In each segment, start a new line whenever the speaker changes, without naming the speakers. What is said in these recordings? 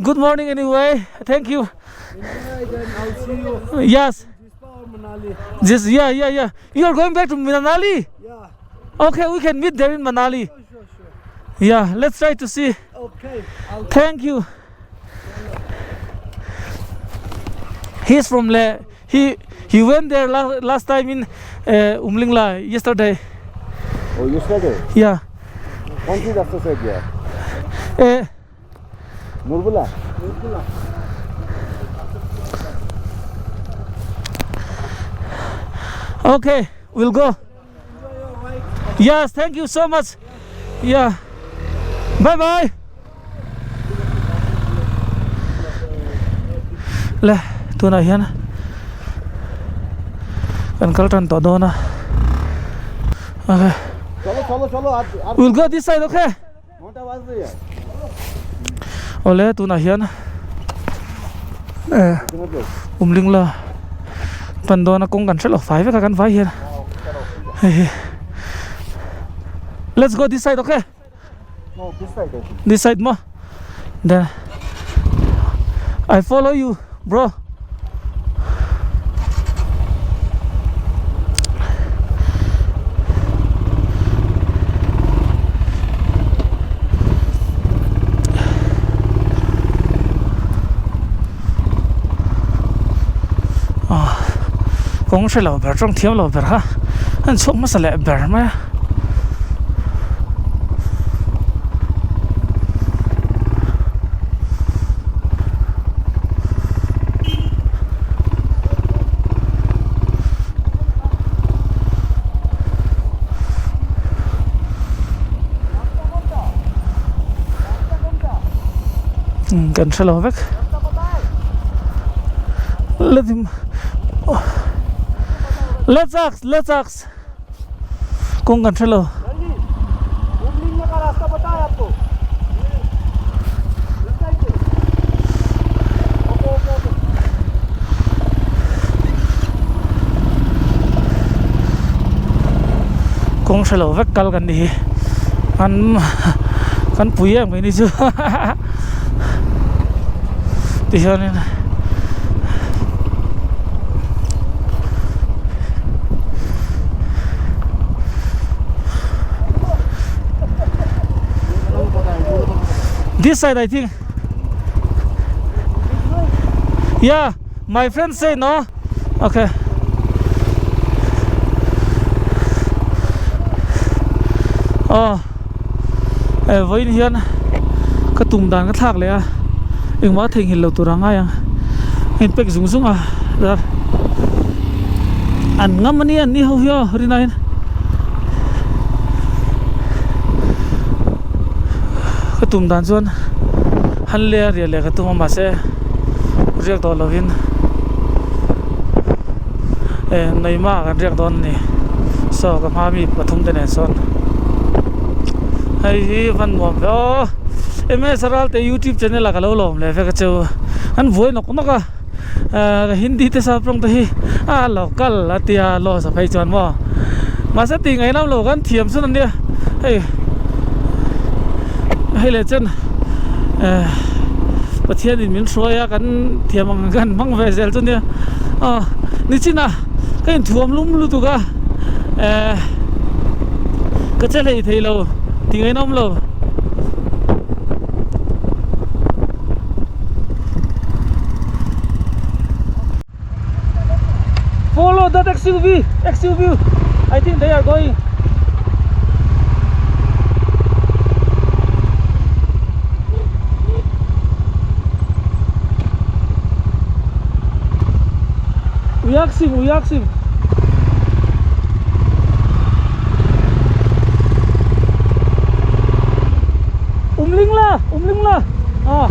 Good morning anyway. Thank you. Yes. Just yeah, yeah, yeah. You are going back to Manali?
Yeah.
Okay, we can meet there in Manali.
Sure, sure, sure.
Yeah, let's try to see.
Okay. I'll
Thank you. He's from Le. He he went there last, last time in Umlingla yesterday.
Oh, yesterday?
Yeah.
कौन सी रास्ते से गया Nurbula
Okay, we'll go. Yes, thank you so much. Yeah. Bye bye. Le, tunah hian kan kal tan tawh dawn a. Okay.
चलो चलो चलो आज
We'll go this side, okay?
घंटा बाज रही है
Awle tunah hian eh umlingla pan dawna kawng kan hrelo fai vek a kan vai hian hei hi let's go this side okay
No, this side I think.
This side maw then I follow you bro. Kawng hre lo ber tawng thiam lo ber kha an chhuak hmasa leh ber mai a. Kan hre lo vek let him let's ask let's ask kawng kan hre lo. Kawng hre lo vek kal kan ni hi an kan pui em mai ni chu tihianin This side I think. Yeah, my friend say no. Okay. Aw eh vawiin hian ka tum dan ka thlak leh a engmah a theihnghilh lo tur a ngai ang a in pack zung zung a an ngam ania an ni ho hi aw rinaiin. Ka tum dan chuan han le a riah leh ka tum a mahse riak tawh lovin eh Naima ah kan riak dawn a ni saw ka hma mi pathum te nen sawn hei hi van nuam ve aw ms Ralte youtube channel ah ka lo lawm leh vek a chu an buai nawk nawk a. Ahh Hindi te sap rawng te hi a local a tia loss a phei chuan maw mahse tih ngaih lam lo kan thiam chu ania hei hei leh chuan eh Pathian in min hruai a kan thiam ang kan hmang ve zel chu ania aw nichin a ka inthuam lum lutuk a eh ka che hlei thei lo tih ngaih nawm lo. Follow that XUV, XUV. I think they are going. We ask him, we ask him. Umlingla, Umlingla. Ah.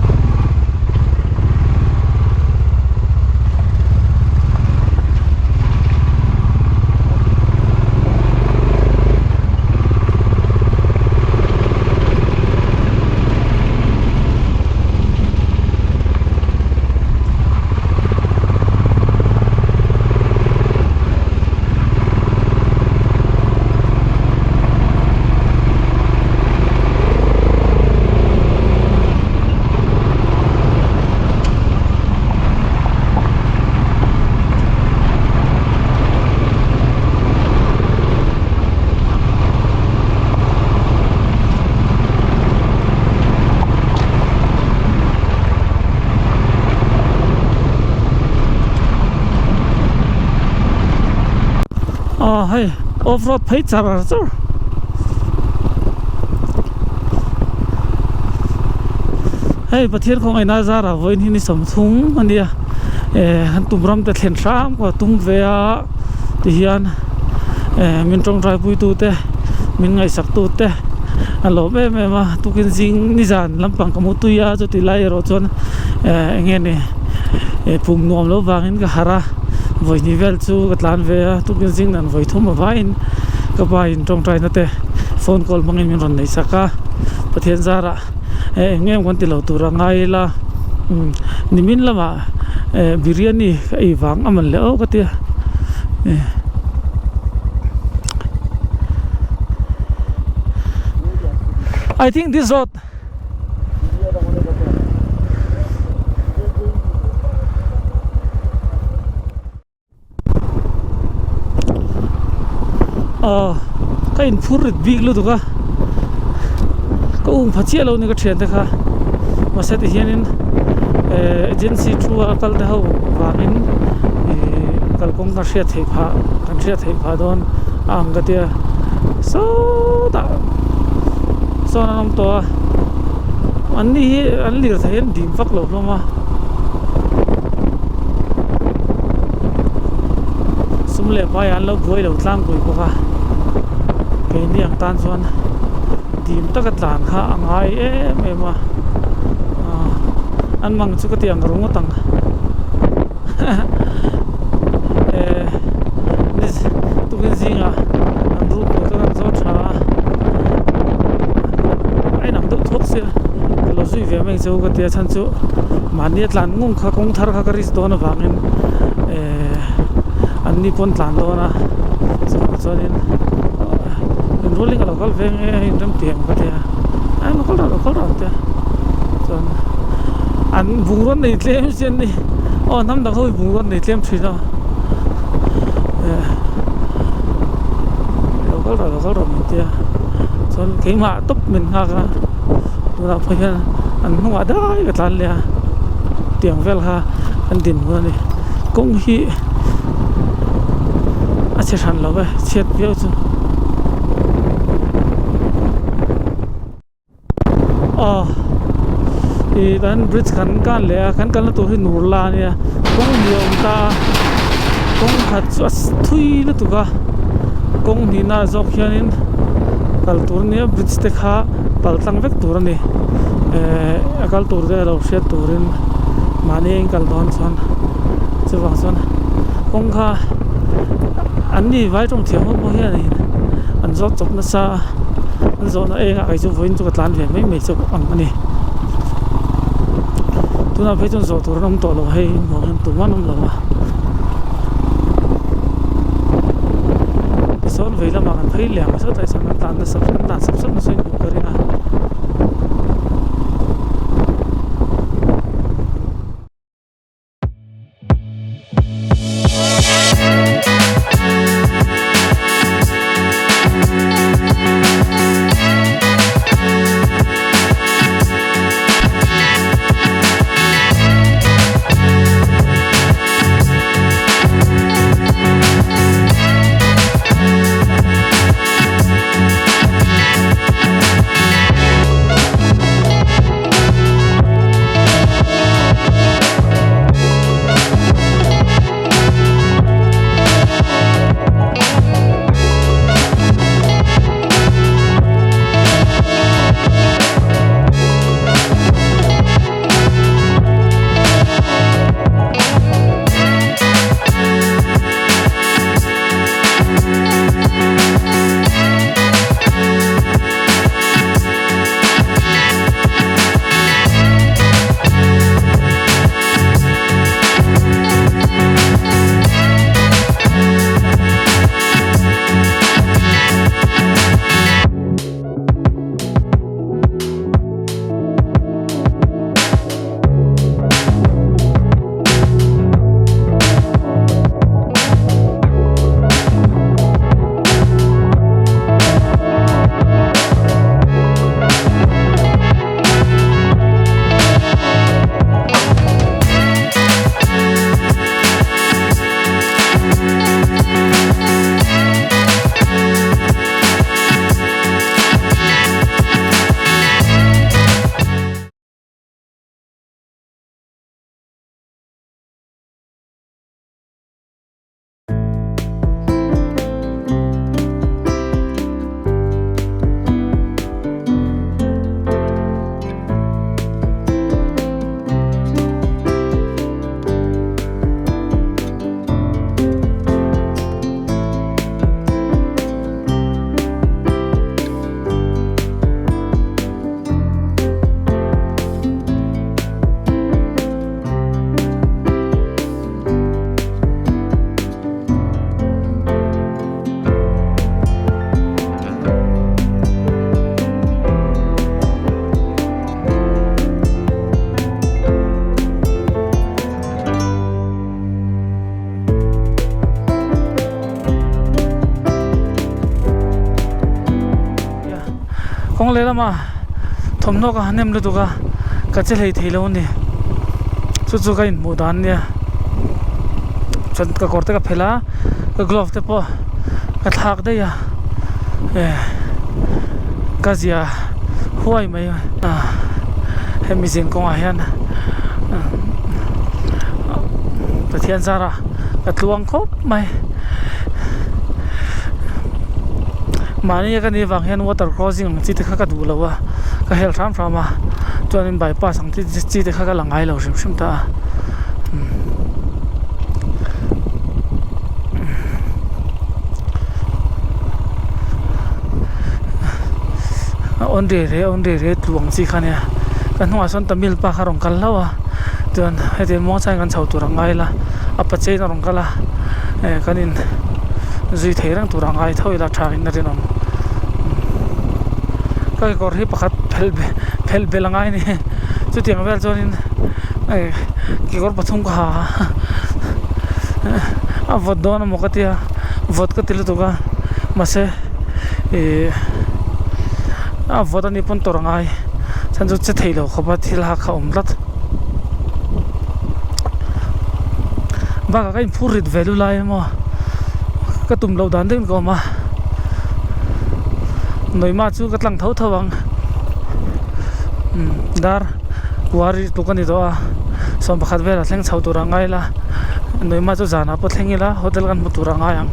Aw hei off road phei char char. Hei Pathian khawngaihna zarah vawiin hi ni sawmthum a nia eh an tum ram te thlen hram ka tum ve a tihian eh min tawngtai pui tu te min ngaihsak tu te a lawm em em a tukin zing nizan lampang ka mu tui a chuti lai erawh chuan eh eng nge ni eh pum nuam loh vangin ka harh a vawihnih vel chu ka tlan ve a tukin zing dan vawi thum avaiin ka pa in tawngtaina te phone call hmangin min rawn neihsak a Pathian zarah eh eng em kan ti lo tur a ngai ila umm nimin lamah eh biryani ka ei vang a man leh awk a tia eh. I think this road Aw ka inphur rit bik lutuk a ka um pha chiah lo ni ka thian te kha mahse ti hianin eh agency thu a kal te ho vangin ih kalkawng ka hriat theih phah kan hriat theih phah dawn a ang ka tia sawtah sawn an awm tawh a an ni hi an lirthei an dim vak lo hlawm a. Sum leh paiah an lo buai lo tlangpui bawk a keini ang tan chuan dim taka tlan kha a ngai em em a ah an mang chu ka ti ang ringawt ang eh tukin zingah an ruk tur te kan zawt tha a a inang deuh thuak sia ka lo zui ve mai ang che u ka tia chhan chu. Mahni a tlan ngung kha kawng thar kha ka risk dawn avangin eh an ni pawn tlan dawn a chuvang chuanin in ruling a lo kal ve nge a inrem tih ang ka tia a lo kal rawh lo kal rawh an tia chuan an bungraw nei tlem si an ni aw hnam dang ho hi bungraw an nei tlem thin a eh lo kal rawh lo kal rawh min tia chuan keimah tawp min nghak a tunah pawh hian an hnungah dai ka tlan leh a tiang vel kha an din hun a ni kawng hi a chhe hran lo e chhiat viau chu aw ih tan bridge kan kan leh a kan kalna tur hi Nurla a nia kawng hnih a awm ta a kawng khat chu a thui lutuk a kawng hnihna ah zawk hianin kal tur a nia bridge te kha pal tlang vek tur a ni ehh a kal tur te alo hriat turin mahni a in kal dawn chuan chuvang chuan kawng kha an ni vai tawng thiam ho pawh hian an zawt chawp nasa a an zawhna engah kei chu vawiin chu ka tlan ve mai mai chauh ang a ni tunah phei chuan zawh tur an awm tawh lo hei inhmuh hian tumah an awm lo a tichuan vei lamah kan phei leh ang sawtah sawn an tlan nasa an tlan sap sap nasa in hmuh ka ring a. Kawng lehlamah thawmhnaw ka hnem lutuk a, ka che hlei thei lo a ni. Chu chu ka inhmuh dan a nia. Chuan ka kawr te ka phelh a, ka glove te pawh ka thlak daih a, eh ka zia huai mai a. Hemi zin kawngah hian Pathian zarah ka tluang khawp mai. Mahni a ka nih vang hian water crossing ang chi te kha ka duh lo a, ka helh hram hram a, chuanin bypass ang chi chi te kha ka la ngai lo hrim hrim ta a. A awn rei rei a awn rei rei tlu ang chi kha nia, ka hnungah sawn Tamil pa kha a rawn kal hlauh a, chuan heti muangchangin kan chho tur a ngai la, a pachein a rawn kal a, eh kan in zui thei reng tur a ngai tho ila tha in a rinawm. Ka kekawr hi pakhat phelh phelh belh a ngai a ni chutiang vel chuanin eh kekawr pathum ka ha a a vawt dawn amaw ka tia vawt ka ti lutuk a mahse ih a vawt anih pawn tawrh a ngai chhan chu che theilo khawp a thil hak kha a awm tlat bakah ka inphur rit ve lu lai emaw ka tum loh dan deuhin ka awm a Nawihma chu ka tlang tho tho ang umm dar kua ri tluk a ni tawh a sawmpakhat velah thleng chho tur a ngai la Nawihma chu zanah pawh thleng ila hotel kan hmu tur a ngai ang.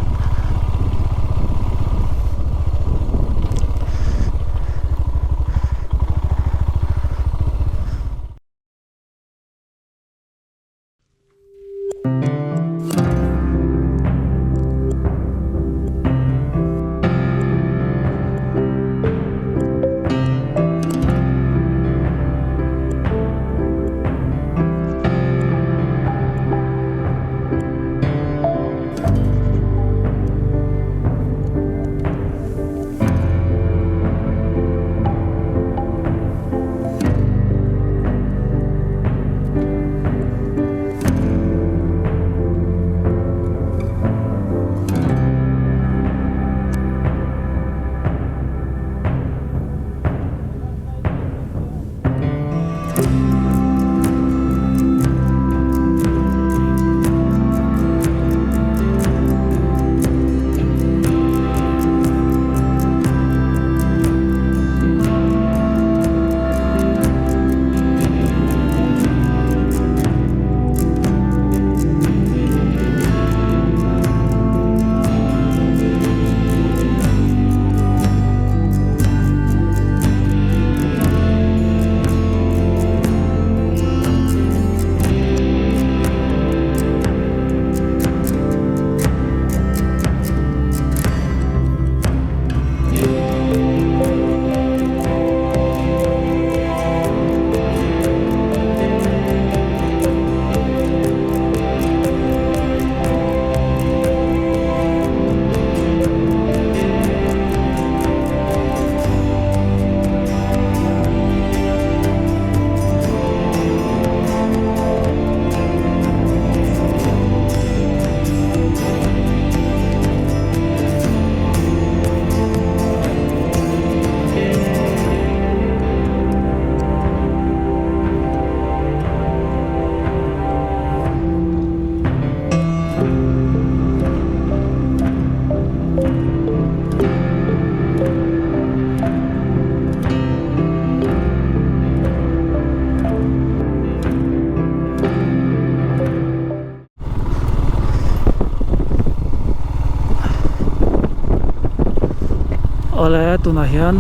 Awle tunah hian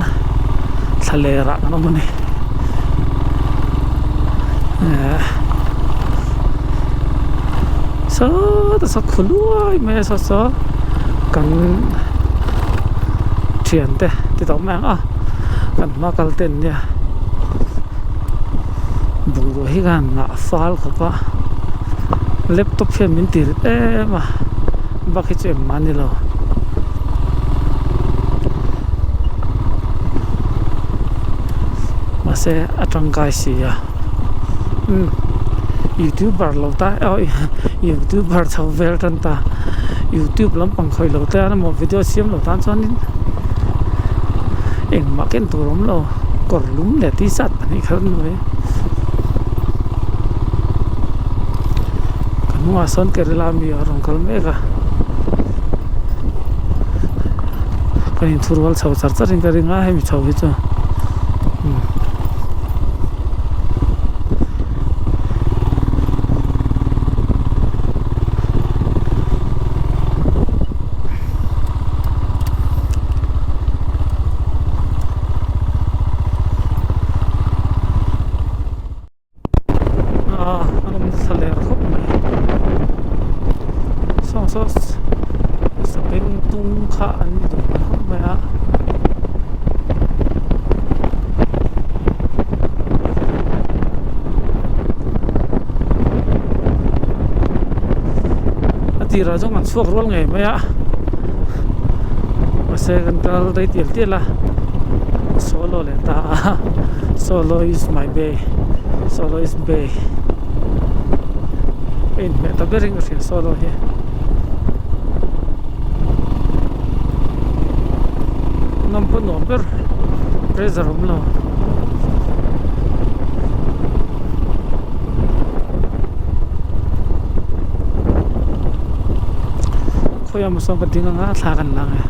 thlaler ah kan awm a ni eh sawta saw khu luai mai a saw saw kan thiante ti tawh mai ang a kan hma kal te an nia bungrua hi khan ngah fal khawp a laptop hian min ti rit em a bak hi chu engmah a ni lo. Mahse a tangkai si a umm youtuber lo ta aw youtuber chho vel tan ta youtube lampang khawih lo te emaw video siam lo tan chuanin. Engmah ken tur a awm lo kawr lum leh t-shirt pahnih kher an ni mai. Ka hnungah sawn Kerala mi a rawn kal mek a kan inthurual chho char char in ka ring a hemi chho hi chu. Ah a rawn thla ler khawp mai saw saw sabeng tung kha an ni duh hmel khawp mai a. A tirah chuan kan chhuak rual ngei mai a mahse kan kal rei tial tial a solo leh ta a solo is my bay solo is bay a inhmeh ta berin ka hria solo hi. Nawm pawh nuam ber pressure awm lo. Khawi emaw sawn ka ding anga thla kan la ang e.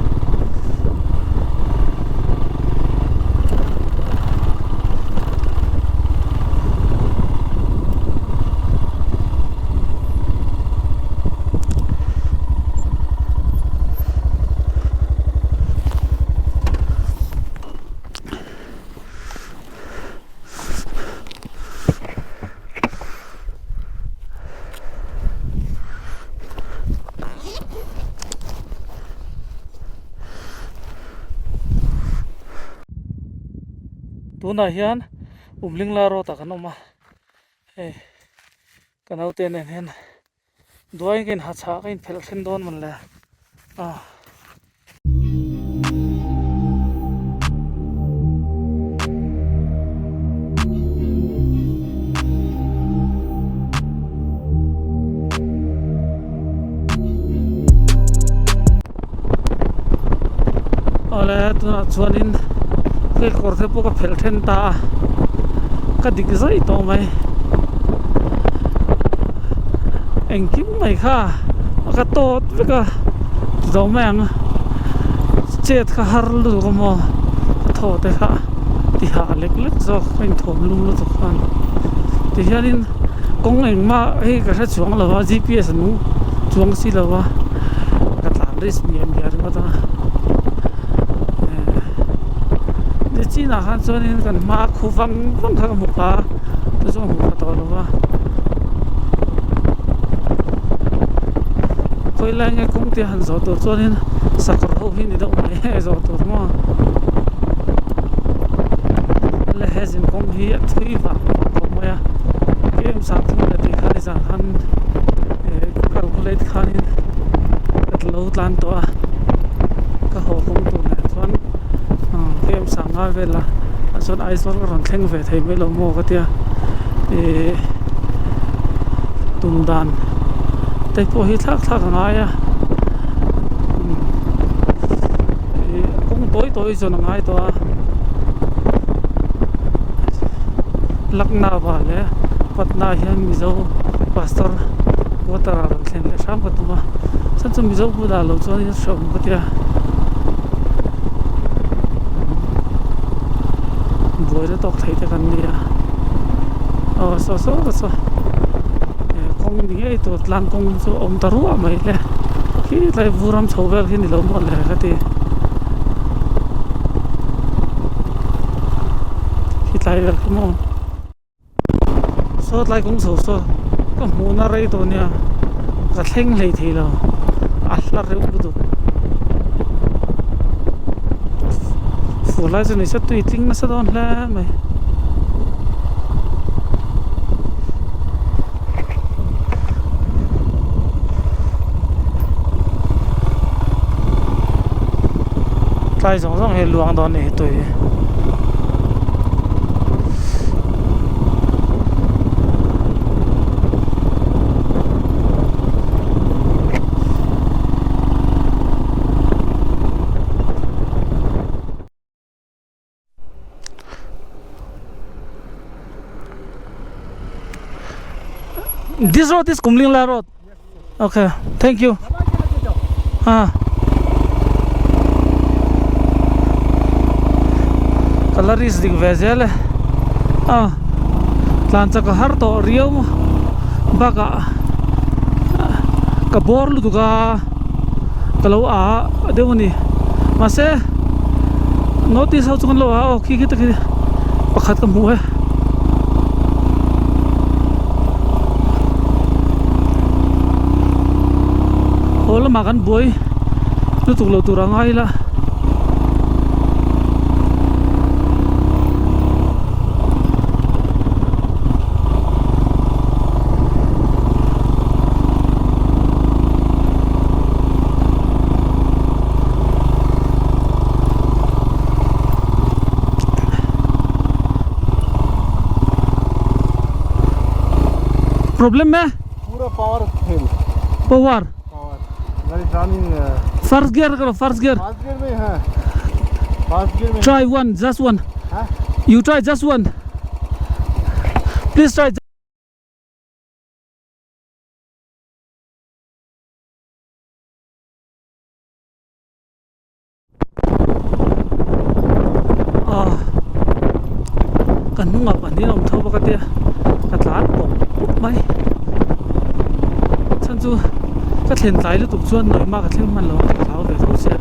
Tunah hian Umlingla road ah kan awm a hei ka naute nen hian Duai ka inha chhah ka inphelh then dawn mawn le ah. Awle tunah chuanin hei kawr te pawh ka phelh then ta a ka dik zai tawh mai engkim mai kha ka tawt vek a ti tawh mai ang chet kha har lutuk a maw ka thaw te kha ti hah lek lek zawk ka inthawm lum lutuk khan tihianin kawng engmah hei ka hre chuang lo a G_P_S a nung chuang si lo a ka tlan risk miah miah ringawt a eh chinah khan chuanin kan hma khu vang vang kha ka hmu pha a chu chu ka hmu pha tawh lo va khawi lai nge kawng te han zawh tur chuanin sakawr ho hi ni deuh mai e zawh tur maw le he zinkawng hi a thui vang vang khawp mai a kem sang thum leh tih khan zan khan eh ka calculate khanin ka lo tlan tawh a ka haw kawng tur nen chuan kem sanga vel a ah chuan Aizawl ka rawn thleng ve thei mai lo maw ka tia ih tum dan te pawh hi thlak thlak a ngai a ih kawng tawi tawi zawn a ngai tawh a Lucknow ah leh Patna hian Mizo pastor quarter ah rawn thlen leh hram ka tum a chuan chu Mizo bulah lo chuan in hreawm ka tia buaina tawk thei te kan ni a aw saw saw te saw eh kawng ni ngei tur tlang kawng chu a awm ta ruah mai le khi tlai vur ram chho vel khi ni lo maw le ka ti khi tlai vel khi maw. Saw tlai kawng chho saw ka hmuhna rei tawh nia ka thleng hlei thei lo a hla reuh lutuk fur lai chu ni se tui tling nasa dawn hle mai. Tlai zawng zawng hi luang dawn a ni hi tui. This road is Kumlingla road. Okay, thank you. Ah. Ka la risk dik ve zel e. Ah. Tlan chak a har tawh riau bakah ka bawr lutuk a ka lo a deuh a ni. Mahse notice ho chu kan lo a aw khi khi te khi pakhat ka hmu e. Haw lamah kan buai lutuk lo tur a ngai ila. Problem hai
pura power fail
power
power running
first gear karo first gear
first gear mein hai first gear mein
try one just one
ha
you try just one please try Aw ka hnungah pahnih a awm tho bawk a tia ka tlan pawp pawp mai chhan chu ka thlen tlai lutuk chuan nawihma ka thleng hman lo ang tih ka hlau ve tho sia.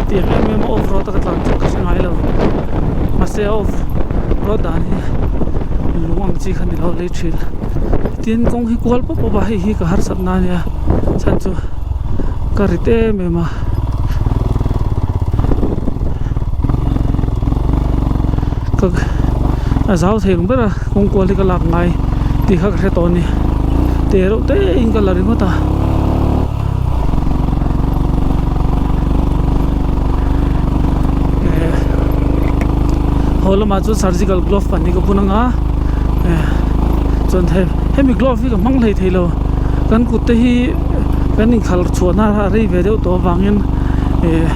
Tiang em em a off road a ka tlan chu ka hre ngai lo mahse off road dan hi lung ang chi kha ni lo lei thin tin kawng hi kual pawp pawp a hei hi ka harsat na ania chhan chu ka rit em em a ka a zau thei ang ber a kawng kual hi ka lak ngai tih kha ka hre tawh a ni te reuh te in ka la ringawt a. Haw lamah chuan surgical glove pahnih ka bun anga eh chuan hei hemi glove hi ka hmang hlei thei lo kan kut te hi kan inkhal chhuahna a rei ve deuh tawh avangin eh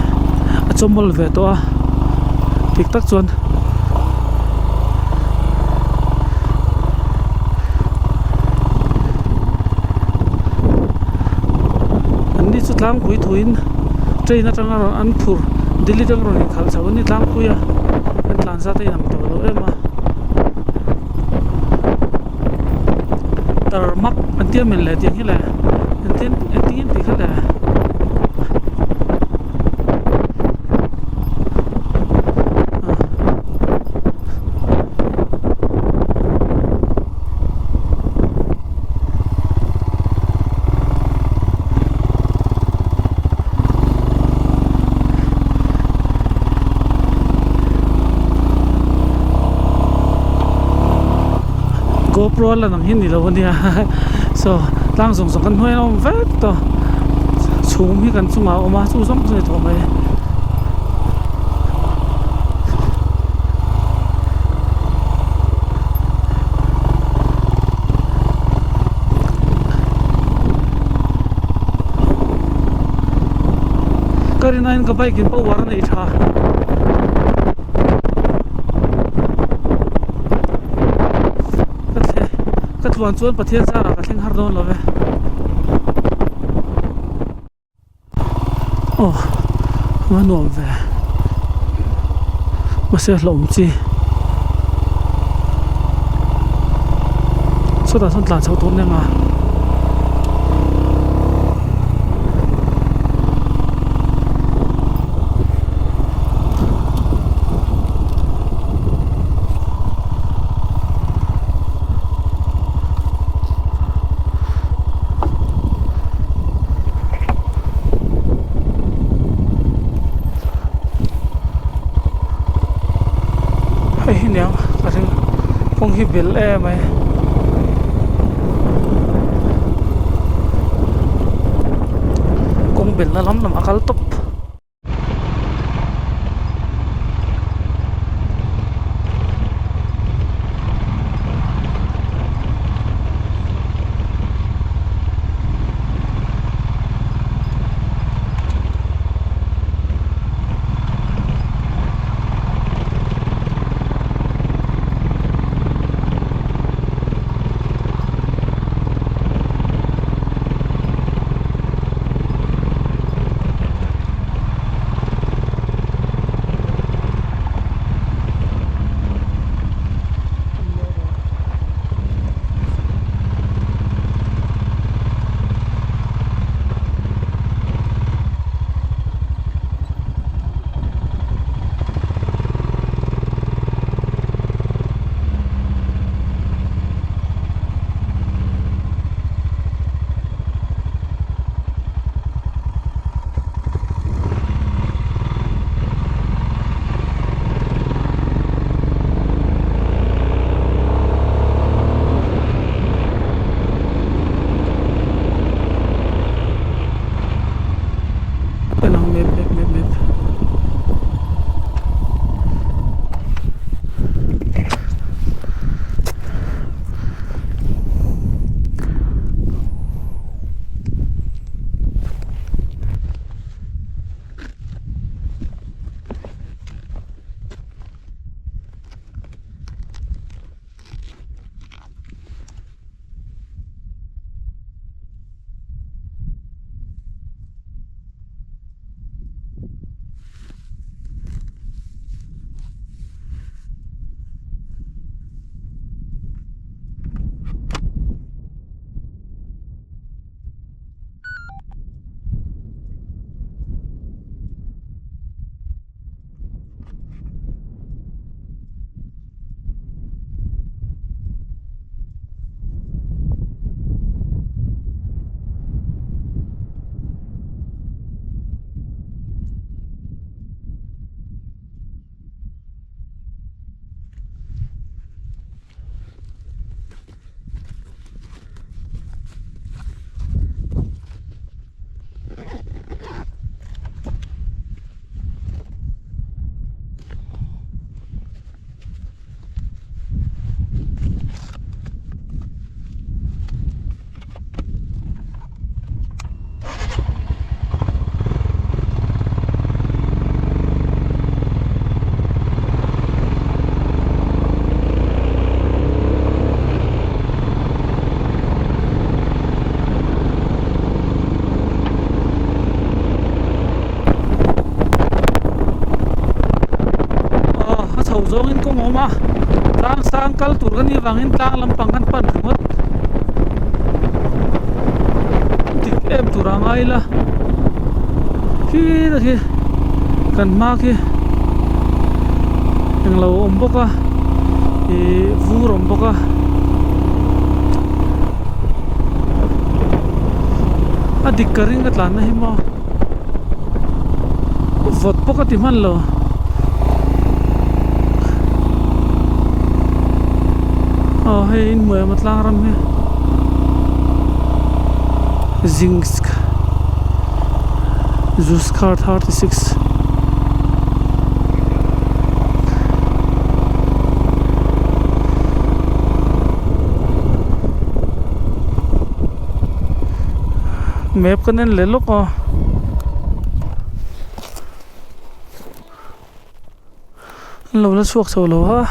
a chawmawl ve tawh a dik tak chuan. An ni chu tlangpui thuin train atanga rawn an phur Delhi atanga rawn inkhalh chho an ni tlangpui a an tlan zat a inang tawh lo em a tarmak an tia mel leh tiang hi le engtin engtin tih kha le. GoPro lan ang hi ni lo ania saw tlang zawng zawng kan hnuai a awm vek tawh chhum hi kan chungah a awm a chu zawng chu ni tawh mai. Ka rin aiin ka bike in power a nei tha. Ka thle ka tluan chuan Pathian zarah ka thleng har dawn lo ve. Aw a nuam ve mahse a hlauhawm chi sawtah sawn tlan chho tur nen a. Hei hi niang ka ring kawng hi bel em mai kawng belna lam lam a kal tawp. avangin tlang lampang kan pan ringawt dik em tur a ngai ila khi ta khi kan hma khi englo a awm bawk a ihh vur a awm bawk a a dik ka ring a tlan na hi maw vawt bawk a ti hman lo. Aw hei in hmuh emaw tlang ram hi Zingsk Zuskar 36 Map kan en leh lawk a. An lo la chhuak chho lo a.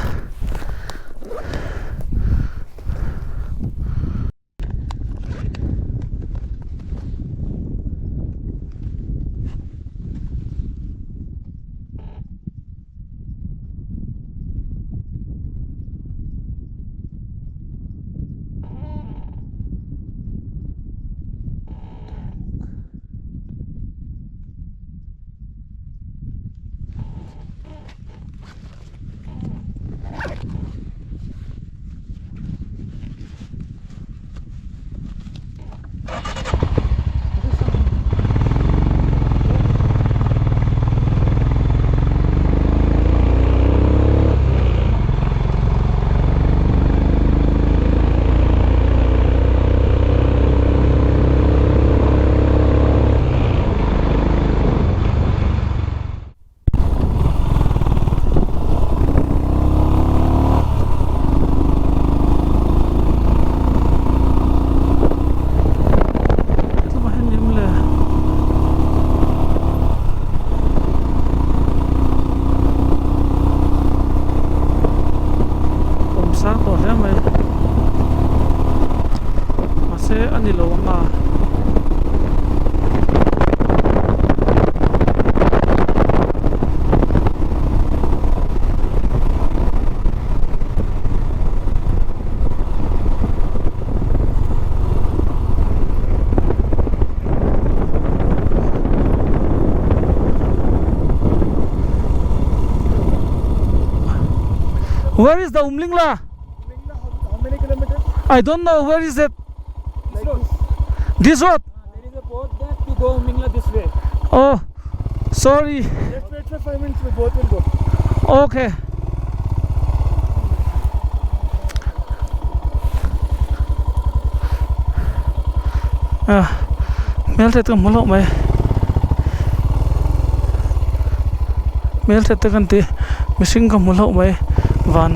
Awm sang tawh hle mai mahse a ni lo ang a. Where is the Umlingla?
How many kilometers?
I don't know where is it. This road.
There is a boat there to go Umlingla this way.
Oh, sorry.
Just wait for 5 minutes, we both will go.
Okay. Ah, hmel hriat ka hmu hlauh mai hmel hriat te kan tih mihring ka hmu hlauh mai van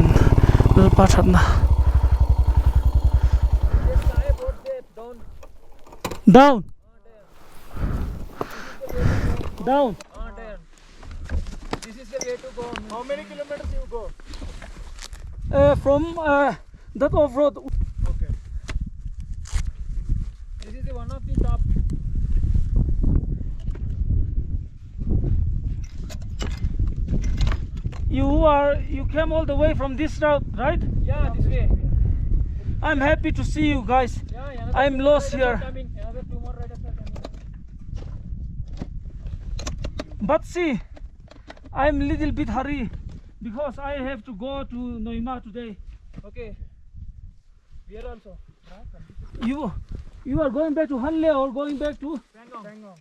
lalpa thatna down down
This is the way to go.
How many kilometers you go?
From that off road.
Okay.
This is the one of the top.
You came all the way from this route, right?
Yeah, this way.
I'm happy to see you guys.
Yeah, another
I'm
two more
lost
riders are
here.
coming. Another two more riders are coming.
But see, I'm little bit hurry because I have to go to Noima today.
Okay. We are also.
You are going back to Hanle or going back to
Pangong.